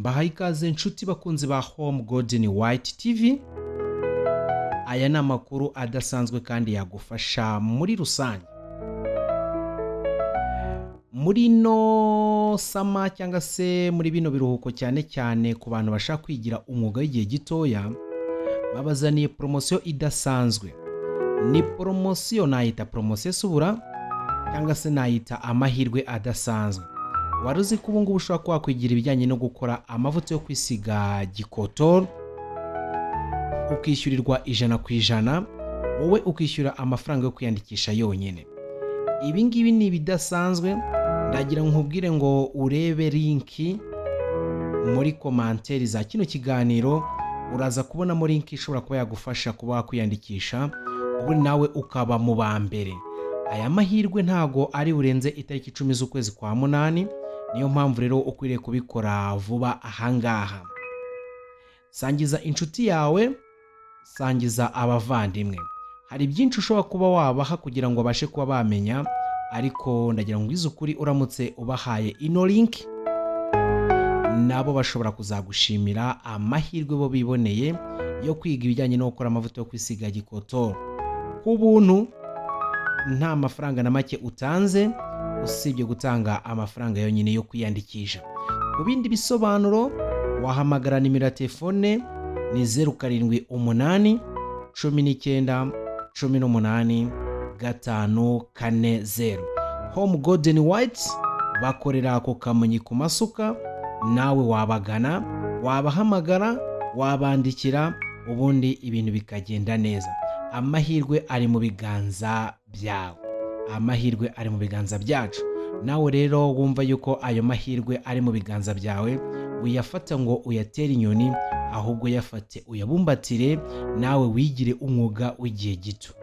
Mbahaye ikaze, inshuti bakunzi ba Home Golden White TV. Aya ni amakuru adasanzwe kandi yagufasha muri rusange. Muri ino summer cyangwa se muri bino biruhuko, cyane cyane ku bantu bashaka kwigira umwuga w'igihe gitoya, babazaniye poromosiyo idasanzwe. Ni poromosiyo, nayita poromosiyo subura cyangwa se nayita amahirwe adasanzwe. Wari uzi ko ubu ngubu ushobora kuba wakwigira ibijyanye no gukora amavuta yo kwisiga gikotori, ukishyurirwa 100%, wowe ukishyura amafaranga yo kwiyandikisha yonyine? Ibi ngibi ni ibidasanzwe. Ndagira ngo nkubwire ngo urebe link muri commentaire za kino kiganiro, uraza kubonamo link ishobora kuba yagufasha kuba wakwiyandikisha, ubundi nawe ukaba mu ba mbere. Aya mahirwe ntago ari burenze itariki 10 z'ukwezi kwa munani. Niyo mpamvu rero ukwiriye kubikora vuba ahangaha. Sangiza inshuti yawe, sangiza abavandimwe. Hari byinshi ushobora kuba wabaha kugira ngo babashe kuba bamenya, ariko ndagira ngo ngwize ukuri, uramutse ubahaye ino link, nabo bashobora kuzagushimira amahirwe bo biboneye yo kwiga ibijyanye no gukora amavuta yo kwisiga gikotoro ku buntu, nta mafaranga na make utanze usibye gutanga amafaranga yonyine yo kwiyandikisha. Ku bindi bisobanuro wahamagara nimero ya telefone ni 0781985540. Home Golden White bakorera ku Kamonyi ku Masuka. Nawe wabagana, wabahamagara, wabandikira, ubundi ibintu bikagenda neza. Amahirwe ari mu biganza byawe, amahirwe ari mu biganza byacu. Nawe rero wumva yuko ayo mahirwe ari mu biganza byawe, wiyafata ngo uyatere inyoni, ahubwo yafate uyabumbatire, nawe wigire umwuga w'igihe gito.